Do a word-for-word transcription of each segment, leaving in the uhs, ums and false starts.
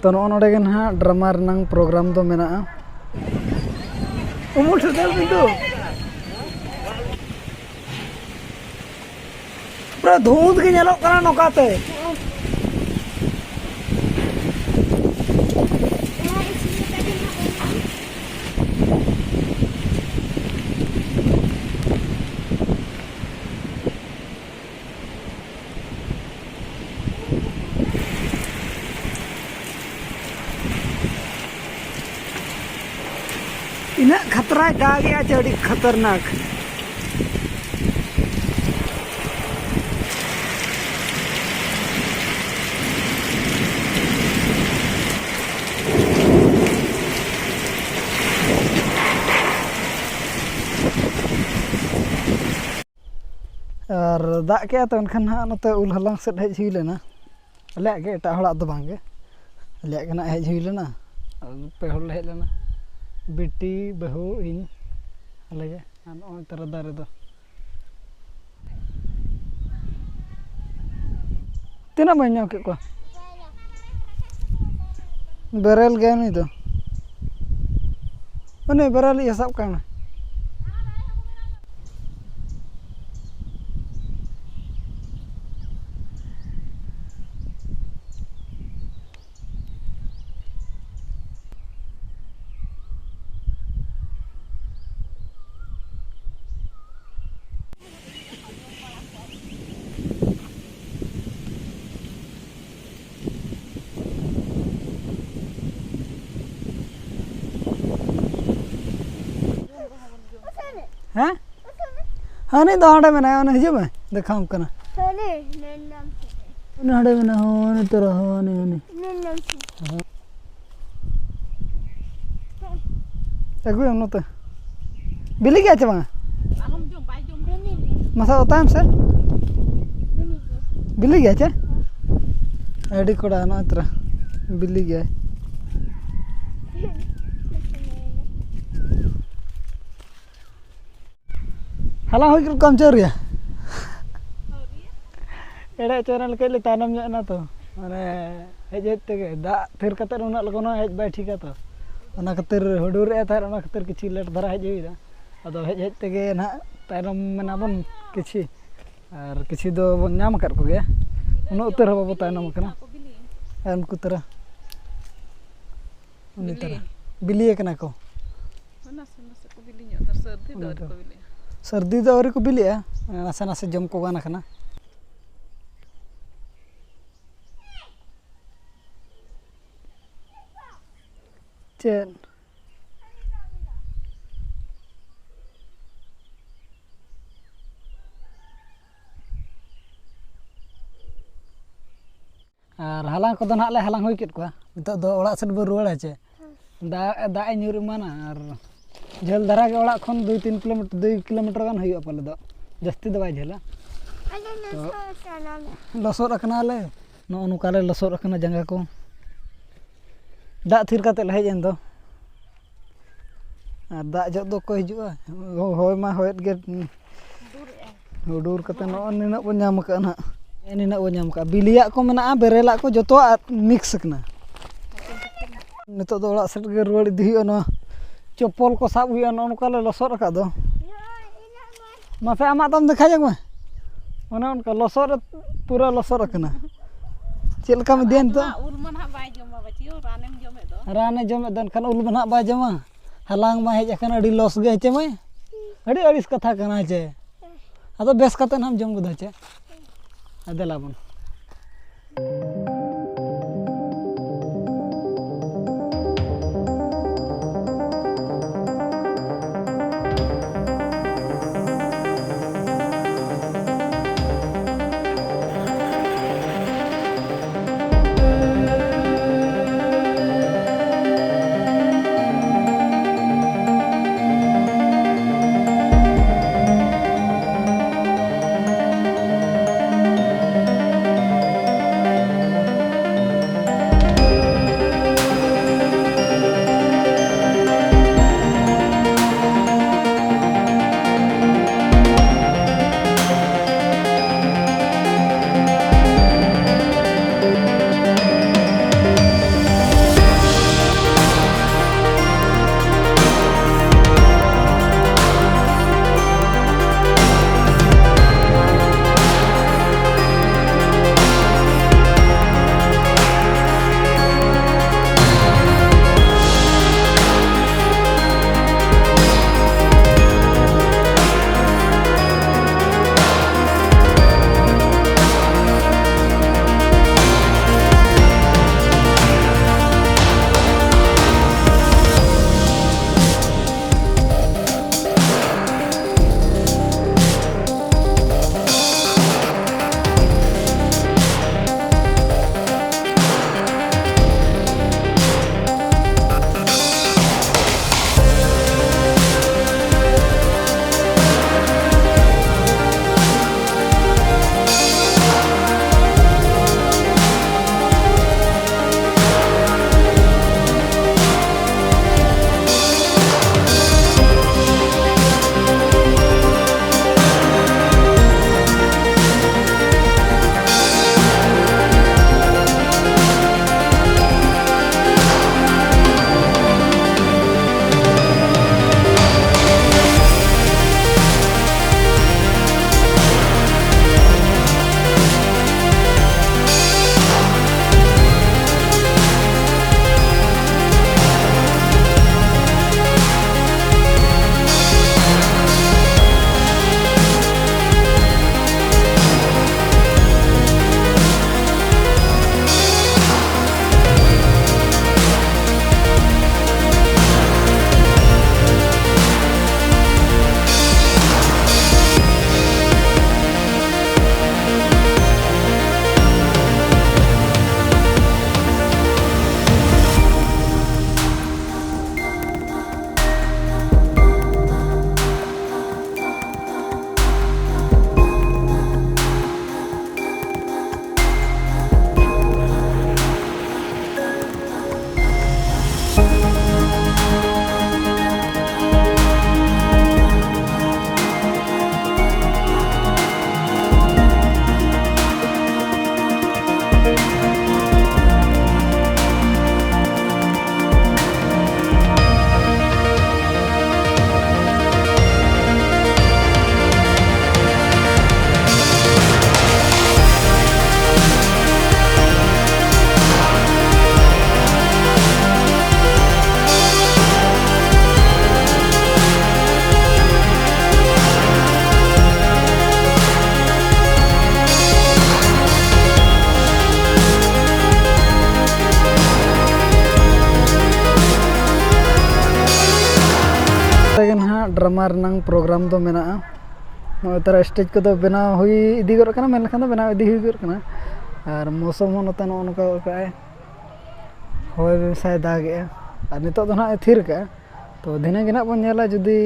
ᱛᱚ, ᱱᱚᱜᱼᱚ ᱱᱚᱰᱮ ᱜᱮ ᱱᱟᱦᱟᱜ ᱰᱨᱟᱢᱟ ᱨᱮᱱᱟᱝ ᱯᱨᱳᱜᱨᱟᱢ ᱫᱚ ᱢᱮᱱᱟᱜᱼᱟ᱾ ᱩᱢᱩᱞ ᱴᱷᱮᱱ ᱫᱚ ᱠᱤᱱᱛᱩ ᱯᱩᱨᱟᱹ ᱫᱷᱩᱸᱫ ᱜᱮ ᱧᱮᱞᱚᱜ ᱠᱟᱱᱟ ᱱᱚᱝᱠᱟᱛᱮ᱾ ᱤᱱᱟᱹᱜ ᱠᱷᱟᱛᱨᱟᱭ ᱫᱟᱜᱮᱜᱼᱟ ᱡᱮ ᱟᱹᱰᱤ ᱠᱷᱟᱛᱟᱨᱱᱟᱠ᱾ ᱟᱨ ᱫᱟᱜ ᱠᱮᱜᱼᱟ ᱛᱚ, ᱮᱱᱠᱷᱟᱱ ᱦᱟᱸᱜ ᱱᱚᱛᱮ ᱩᱞ ᱦᱟᱞᱟᱝ ᱥᱮᱫ ᱦᱮᱡ ᱦᱩᱭ ᱞᱮᱱᱟ᱾ ᱟᱞᱮᱭᱟᱜ ᱜᱮ, ᱮᱴᱟᱜ ᱦᱚᱲᱟᱜ ᱫᱚ ᱵᱟᱝ ᱜᱮ, ᱟᱞᱮᱭᱟᱜ ᱜᱮ ᱱᱟᱜ ᱦᱮᱡ ᱦᱩᱭ ᱞᱮᱱᱟ᱾ ᱟᱨ ᱯᱮ ᱦᱚᱲ ᱞᱮ ᱦᱮᱡ ᱞᱮᱱᱟ, ᱵᱤᱴᱤ, ᱵᱟᱹᱦᱩ, ᱤᱧ, ᱟᱞᱮ ᱜᱮ᱾ ᱟᱨ ᱱᱚᱜᱼᱚᱭ ᱛᱟᱨᱟ ᱫᱟᱨᱮ ᱫᱚ ᱛᱤᱱᱟᱹᱜ ᱵᱟᱹᱧ ᱧᱟᱢ ᱠᱮᱫ ᱠᱚᱣᱟ᱾ ᱵᱮᱨᱮᱞ ᱜᱮᱭᱟ ᱱᱩᱭ ᱫᱚ, ᱩᱱᱤ ᱵᱮᱨᱮᱞ ᱤᱭᱟᱹ ᱥᱟᱵ ᱠᱟᱭ ᱢᱮ᱾ ᱦᱮᱸ? ᱦᱟᱹᱱᱤ ᱫᱚ ᱦᱟᱸᱰᱮ ᱢᱮᱱᱟᱭᱟ, ᱩᱱᱤ ᱦᱤᱡᱩᱜ ᱢᱮ, ᱫᱮᱠᱷᱟᱣᱟᱢ ᱠᱟᱱᱟ᱾ ᱦᱟᱹᱱᱤ ᱢᱮᱱᱟᱢ ᱥᱮ? ᱩᱱᱤ ᱦᱟᱸᱰᱮ ᱢᱮᱱᱟᱭᱟ, ᱦᱚᱸ, ᱩᱱᱤ ᱛᱚᱨᱟ, ᱦᱚᱸ, ᱩᱱᱤ, ᱩᱱᱤ᱾ ᱢᱮᱱᱟᱢ ᱥᱮ? ᱦᱚᱸ᱾ ᱟᱹᱜᱩᱭᱟᱢ ᱱᱚᱛᱮ᱾ ᱵᱤᱞᱤ ᱜᱮᱭᱟ ᱪᱮ ᱵᱟᱝᱟ? ᱟᱞᱚᱢ ᱡᱚᱢ, ᱵᱟᱭ ᱡᱚᱢ᱾ ᱵᱤᱞᱤ ᱜᱮᱭᱟ᱾ ᱢᱟᱥᱮ ᱚᱛᱟᱭ ᱢᱮᱥᱮ᱾ ᱵᱤᱞᱤ ᱜᱮᱭᱟ᱾ ᱵᱤᱞᱤ ᱜᱮᱭᱟ ᱪᱮ? ᱦᱮᱸ᱾ ᱟᱹᱰᱤ ᱠᱚᱲᱟ, ᱱᱚᱜᱼᱚᱭ ᱛᱚᱨᱟ᱾ ᱵᱤᱞᱤ ᱜᱮᱭᱟᱭ᱾ ᱦᱟᱞᱟᱝ ᱦᱩᱭ ᱠᱮᱫ ᱠᱚᱣᱟᱢ ᱪᱮ ᱟᱹᱣᱨᱤᱭᱟ? ᱮᱲᱮ ᱦᱚᱪᱚ ᱞᱮᱠᱟ ᱞᱮ ᱛᱟᱭᱱᱚᱢ ᱧᱚᱜ ᱮᱱᱟ ᱛᱚ᱾ ᱢᱟᱱᱮ ᱦᱮᱡ ᱦᱮᱡ ᱛᱮᱜᱮ ᱫᱟᱜ ᱛᱷᱤᱨ ᱠᱟᱛᱮᱫ ᱩᱱᱟᱹᱜ ᱞᱚᱜᱚᱱ ᱦᱚᱸ ᱦᱮᱡ ᱵᱟᱭ ᱴᱷᱤᱠᱟ ᱛᱚ᱾ ᱚᱱᱟ ᱠᱷᱟᱹᱛᱤᱨ ᱦᱩᱰᱩᱨᱮᱫ ᱛᱟᱦᱮᱸᱫ, ᱚᱱᱟ ᱠᱷᱟᱹᱛᱤᱨ ᱠᱤᱪᱷᱩ ᱞᱮᱴ ᱫᱷᱟᱨᱟ ᱦᱮᱡ ᱦᱩᱭᱱᱟ᱾ ᱟᱫᱚ ᱦᱮᱡ ᱦᱮᱡ ᱛᱮᱜᱮ ᱱᱟᱦᱟᱜ ᱛᱟᱭᱱᱚᱢ ᱢᱮᱱᱟᱵᱚᱱ ᱠᱤᱪᱷᱤ, ᱟᱨ ᱠᱤᱪᱷᱤ ᱫᱚ ᱵᱚᱱ ᱧᱟᱢ ᱟᱠᱟᱫ ᱠᱚᱜᱮᱭᱟ᱾ ᱩᱱᱟᱹᱜ ᱩᱛᱟᱹᱨ ᱦᱚᱸ ᱵᱟᱵᱚ ᱛᱟᱭᱱᱚᱢ ᱟᱠᱟᱱᱟ᱾ ᱟᱨ ᱩᱱᱠᱩ ᱛᱟᱨᱟ, ᱩᱱᱤ ᱵᱤᱞᱤ᱾ ᱛᱟᱨᱟ ᱵᱤᱞᱤ ᱟᱠᱟᱱᱟ ᱠᱚ᱾ ᱱᱟᱥᱮ ᱱᱟᱥᱮ ᱠᱚ ᱵᱤᱞᱤ ᱧᱚᱜ ᱫᱟ, ᱥᱟᱹᱨᱫᱤ ᱫᱚ ᱚᱱᱟ ᱟᱹᱣᱨᱤ ᱫᱚ᱾ ᱠᱚ ᱵᱤᱞᱤᱜᱼᱟ᱾ ᱥᱟᱹᱨᱫᱤ ᱫᱚ ᱟᱹᱣᱨᱤ ᱠᱚ ᱵᱤᱞᱤᱜᱼᱟ, ᱱᱟᱥᱮ ᱱᱟᱥᱮ ᱡᱚᱢ ᱠᱚ ᱜᱟᱱ ᱟᱠᱟᱱᱟ᱾ ᱪᱮᱫ? ᱟᱨ ᱦᱟᱞᱟᱝ ᱠᱚᱫᱚ ᱱᱟᱦᱟᱜ ᱞᱮ ᱦᱟᱞᱟᱝ ᱦᱩᱭ ᱠᱮᱫ ᱠᱚᱣᱟ᱾ ᱱᱤᱛᱚᱜ ᱫᱚ ᱚᱲᱟᱜ ᱥᱮᱫ ᱵᱚᱱ ᱨᱩᱣᱟᱹᱲᱟ ᱪᱮ? ᱫᱟᱜ, ᱫᱟᱜ ᱮ ᱧᱩᱨ ᱮᱢᱟᱱᱟ ᱟᱨ ᱡᱷᱟᱹᱞ ᱫᱷᱟᱨᱟ ᱜᱮ ᱚᱲᱟᱜ ᱠᱷᱚᱱ ᱫᱩᱭ ᱛᱤᱱ ᱠᱤᱞᱳᱢᱤᱴᱟᱨ, ᱫᱩᱭ ᱠᱤᱞᱳᱢᱤᱴᱟᱨ ᱜᱟᱱ ᱦᱩᱭᱩᱜᱼᱟ ᱯᱟᱞᱮ ᱫᱚ, ᱡᱟᱹᱥᱛᱤ ᱫᱚ ᱵᱟᱭ ᱡᱷᱟᱹᱞᱟ᱾ ᱟᱞᱮ ᱛᱚ, ᱞᱚᱥᱚᱫ ᱟᱠᱟᱱᱟ᱾ ᱞᱚᱥᱚᱫ ᱟᱠᱟᱱᱟᱞᱮ, ᱱᱚᱜᱼᱚ ᱱᱚᱝᱠᱟ ᱞᱮ ᱞᱚᱥᱚᱫ ᱟᱠᱟᱱᱟ ᱡᱟᱸᱜᱟ ᱠᱚ᱾ ᱫᱟᱜ ᱛᱷᱤᱨ ᱠᱟᱛᱮᱫ ᱞᱮ ᱦᱮᱡ ᱮᱱ ᱫᱚ᱾ ᱟᱨ ᱫᱟᱜ ᱡᱚᱦᱚᱜ ᱫᱚ ᱚᱠᱚᱭ ᱦᱤᱡᱩᱜᱼᱟ? ᱦᱚᱭ ᱢᱟ ᱦᱚᱭᱮᱫ ᱜᱮ᱾ ᱦᱩᱰᱩᱨ ᱠᱟᱛᱮ ᱱᱚᱜᱼᱚᱭ ᱱᱤᱱᱟᱹᱜ ᱵᱚᱱ ᱧᱟᱢ ᱟᱠᱟᱫᱼᱟ ᱱᱟᱦᱟᱜ᱾ ᱱᱤᱱᱟᱹᱜ ᱵᱚᱱ ᱧᱟᱢ ᱟᱠᱟᱫᱼᱟ, ᱵᱤᱞᱤᱭᱟᱜ ᱠᱚ ᱢᱮᱱᱟᱜᱼᱟ, ᱵᱮᱨᱮᱞᱟᱜ ᱠᱚ ᱡᱚᱛᱚᱣᱟᱜ ᱢᱤᱠᱥ ᱟᱠᱟᱱᱟ᱾ ᱱᱤᱛᱚᱜ ᱫᱚ ᱚᱲᱟᱜ ᱥᱮᱫ ᱜᱮ ᱨᱩᱣᱟᱹᱲ ᱤᱫᱤ ᱦᱩᱭᱩᱜᱼᱟ᱾ ᱱᱚᱣᱟ ᱪᱚᱯᱯᱚᱞ ᱠᱚ ᱥᱟᱵ ᱦᱩᱭᱩᱜᱼᱟ, ᱱᱚᱜᱼᱚ ᱱᱚᱝᱠᱟ ᱞᱮ ᱞᱚᱥᱚᱫ ᱟᱠᱟᱫ ᱫᱚ᱾ ᱢᱟᱥᱮ ᱟᱢᱟᱜ ᱫᱚᱢ ᱫᱮᱠᱷᱟᱣ ᱧᱚᱜ ᱢᱮ᱾ ᱚᱱᱮ ᱚᱱᱠᱟ ᱞᱚᱥᱚᱫ ᱨᱮ ᱯᱩᱨᱟᱹ ᱞᱚᱥᱚᱫ ᱟᱠᱟᱱᱟ᱾ ᱪᱮᱫ ᱞᱮᱠᱟᱢ ᱤᱫᱤᱭᱟ ᱱᱤᱛᱚᱜ? ᱩᱞ ᱢᱟ ᱱᱟᱦᱟᱜ ᱵᱟᱭ ᱡᱚᱢᱟ ᱵᱟᱹᱪᱤᱭᱳ, ᱨᱟᱱᱮᱢ ᱡᱚᱢᱮᱫ ᱫᱚ᱾ ᱨᱟᱱᱮ ᱡᱚᱢᱮᱫ ᱫᱚ, ᱮᱱᱠᱷᱟᱱ ᱩᱞ ᱢᱟ ᱱᱟᱦᱟᱜ ᱵᱟᱭ ᱡᱚᱢᱟ᱾ ᱦᱟᱞᱟᱝ ᱢᱟ ᱦᱮᱡ ᱟᱠᱟᱱ, ᱟᱹᱰᱤ ᱞᱚᱥ ᱜᱮ ᱦᱮᱸᱪᱮ ᱢᱟᱹᱭ? ᱟᱹᱰᱤ ᱟᱹᱲᱤᱥ ᱠᱟᱛᱷᱟ ᱠᱟᱱᱟ ᱦᱮᱸᱪᱮ? ᱟᱫᱚ ᱵᱮᱥ ᱠᱟᱛᱮ ᱱᱟᱦᱟᱜ ᱮᱢ ᱡᱚᱢ ᱜᱚᱫᱟ ᱦᱮᱸᱪᱮ? ᱟᱨ ᱫᱮᱞᱟ ᱵᱚᱱ᱾ ᱰᱨᱟᱢᱟ ᱨᱮᱱᱟᱝ ᱯᱨᱳᱜᱨᱟᱢ ᱫᱚ ᱢᱮᱱᱟᱜᱼᱟ᱾ ᱱᱚᱜᱼᱚᱭ ᱛᱟᱨᱟ ᱥᱴᱮᱡᱽ ᱠᱚᱫᱚ ᱵᱮᱱᱟᱣ ᱦᱩᱭ ᱤᱫᱤ ᱜᱚᱫ ᱠᱟᱱᱟ, ᱢᱮᱱ ᱞᱮᱠᱷᱟᱱ ᱫᱚ ᱵᱮᱱᱟᱣ ᱤᱫᱤ ᱦᱩᱭ ᱜᱚᱫ ᱠᱟᱱᱟ᱾ ᱟᱨ ᱢᱳᱥᱚᱢ ᱦᱚᱸ ᱱᱚᱛᱮ ᱱᱚᱜᱼᱚ ᱱᱚᱝᱠᱟ ᱠᱟᱜᱼᱟᱭ, ᱦᱚᱭ ᱢᱮᱥᱟᱭ ᱫᱟᱜᱮᱜᱼᱟ᱾ ᱟᱨ ᱱᱤᱛᱚᱜ ᱫᱚ ᱱᱟᱦᱟᱜ ᱮ ᱛᱷᱤᱨ ᱠᱟᱜᱼᱟ᱾ ᱛᱚ ᱫᱷᱤᱱᱟᱹᱝ ᱜᱮ ᱱᱟᱦᱟᱜ ᱵᱚᱱ ᱧᱮᱞᱟ, ᱡᱩᱫᱤ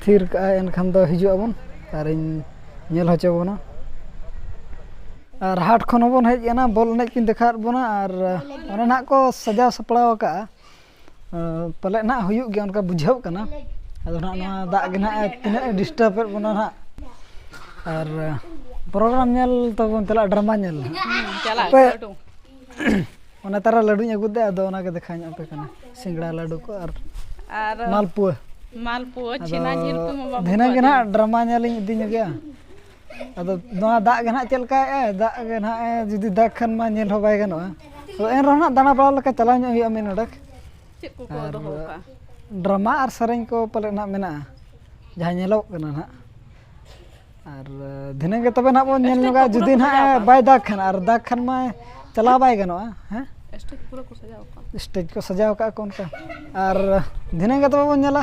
ᱛᱷᱤᱨ ᱠᱟᱜᱼᱟᱭ ᱮᱱᱠᱷᱟᱱ ᱫᱚ ᱦᱤᱡᱩᱜ ᱟᱵᱚᱱ ᱟᱨᱤᱧ ᱧᱮᱞ ᱦᱚᱪᱚ ᱵᱚᱱᱟ᱾ ᱟᱨ ᱦᱟᱴ ᱠᱷᱚᱱ ᱦᱚᱸᱵᱚᱱ ᱦᱮᱡ ᱮᱱᱟ, ᱵᱚᱞ ᱮᱱᱮᱡ ᱠᱤᱱ ᱫᱮᱠᱷᱟᱣᱟᱫ ᱵᱚᱱᱟ᱾ ᱟᱨ ᱚᱱᱟ ᱱᱟᱦᱟᱜ ᱠᱚ ᱥᱟᱡᱟᱣ ᱥᱟᱯᱲᱟᱣ ᱟᱠᱟᱜᱼᱟ᱾ ᱟᱸ, ᱯᱟᱞᱮᱫ ᱱᱟᱦᱟᱜ ᱦᱩᱭᱩᱜ ᱜᱮᱭᱟ, ᱚᱱᱠᱟ ᱵᱩᱡᱷᱟᱹᱜ ᱠᱟᱱᱟ᱾ ᱟᱫᱚ ᱱᱟᱦᱟᱜ ᱱᱚᱣᱟ ᱫᱟᱜ ᱜᱮ ᱱᱟᱦᱟᱜ ᱛᱤᱱᱟᱹᱜ ᱮ ᱰᱤᱥᱴᱟᱵᱮᱫ ᱵᱚᱱᱟ ᱱᱟᱦᱟᱜ᱾ ᱟᱨ ᱯᱨᱳᱜᱨᱟᱢ ᱧᱮᱞ ᱛᱟᱵᱚᱱ ᱪᱟᱞᱟᱜᱼᱟ, ᱰᱨᱟᱢᱟ ᱧᱮᱞ᱾ ᱦᱩᱸ, ᱪᱟᱞᱟᱜ ᱟᱯᱮ ᱟᱹᱰᱤ ᱟᱸᱴ᱾ ᱚᱱᱟ ᱛᱟᱨᱟ ᱞᱟᱹᱰᱩᱧ ᱟᱹᱜᱩ ᱞᱮᱫᱟ, ᱟᱫᱚ ᱚᱱᱟ ᱜᱮ ᱫᱮᱠᱷᱟᱣ ᱧᱚᱜ ᱟᱯᱮ ᱠᱟᱱᱟ᱾ ᱥᱤᱸᱜᱲᱟ ᱞᱟᱹᱰᱩ ᱠᱚ ᱟᱨ ᱟᱨ ᱢᱟᱞᱯᱩᱣᱟᱹ᱾ ᱢᱟᱞᱯᱩᱣᱟᱹ, ᱟᱫᱚ ᱪᱷᱮᱱᱟ ᱡᱤᱞ ᱠᱚᱢᱟ ᱵᱟᱵᱚᱱ ᱫᱷᱤᱱᱟᱹᱝ ᱜᱮ ᱠᱚᱣᱟ᱾ ᱱᱟᱦᱟᱜ ᱰᱨᱟᱢᱟ ᱧᱮᱞ ᱤᱧ ᱤᱫᱤ ᱧᱚᱜᱮᱜᱼᱟ᱾ ᱟᱫᱚ ᱱᱚᱣᱟ ᱫᱟᱜ ᱜᱮ ᱱᱟᱦᱟᱜ ᱪᱮᱫ ᱞᱮᱠᱟᱭᱮᱫᱼᱟᱭ, ᱫᱟᱜ ᱜᱮ ᱱᱟᱦᱟᱜ ᱮ ᱡᱩᱫᱤ ᱫᱟᱜᱽ ᱠᱷᱟᱱ ᱢᱟ ᱧᱮᱞ ᱦᱚᱸ ᱵᱟᱭ ᱜᱟᱱᱚᱜᱼᱟ᱾ ᱛᱚ ᱮᱱ ᱨᱮᱦᱚᱸ ᱱᱟᱦᱟᱜ ᱫᱟᱬᱟ ᱵᱟᱲᱟ ᱞᱮᱠᱟ ᱪᱟᱞᱟᱣ ᱧᱚᱜ ᱦᱩᱭᱩᱜᱼᱟ ᱢᱤᱫ ᱱᱚᱰᱮᱠ᱾ ᱪᱮᱫ ᱠᱚᱠᱚ ᱟᱨ ᱫᱚᱦᱚ ᱠᱟᱜᱼᱟ? ᱰᱨᱟᱢᱟ ᱟᱨ ᱥᱮᱨᱮᱧ ᱠᱚ ᱯᱟᱞᱮ ᱱᱟᱦᱟᱜ ᱢᱮᱱᱟᱜᱼᱟ, ᱡᱟᱦᱟᱸ ᱧᱮᱞᱚᱜ ᱠᱟᱱᱟ ᱱᱟᱦᱟᱜ᱾ ᱟᱨ ᱫᱷᱤᱱᱟᱹᱝ ᱜᱮ ᱛᱚᱵᱮ ᱱᱟᱦᱟᱜ ᱵᱚᱱ ᱧᱮᱞ ᱥᱴᱮᱡ ᱧᱚᱜᱟ, ᱠᱚ ᱯᱩᱨᱟᱹ ᱡᱩᱫᱤ ᱠᱚ ᱥᱟᱡᱟᱣ ᱱᱟᱦᱟᱜ ᱠᱟᱜᱼᱟ᱾ ᱵᱟᱭ ᱫᱟᱜᱽ ᱠᱷᱟᱱ, ᱟᱨ ᱫᱟᱜᱽ ᱠᱷᱟᱱ ᱢᱟ ᱪᱟᱞᱟᱣ ᱵᱟᱭ ᱜᱟᱱᱚᱜᱼᱟ᱾ ᱦᱮᱸ, ᱥᱴᱮᱡ ᱯᱩᱨᱟᱹ ᱠᱚ ᱥᱟᱡᱟᱣ ᱠᱟᱜᱼᱟ᱾ ᱥᱴᱮᱡ ᱠᱚ ᱥᱟᱡᱟᱣ ᱠᱟᱜᱼᱟ ᱠᱚ ᱚᱱᱠᱟ᱾ ᱟᱨ ᱫᱷᱤᱱᱟᱹᱝ ᱜᱮ ᱛᱚᱵᱮ ᱵᱚᱱ ᱧᱮᱞᱟ᱾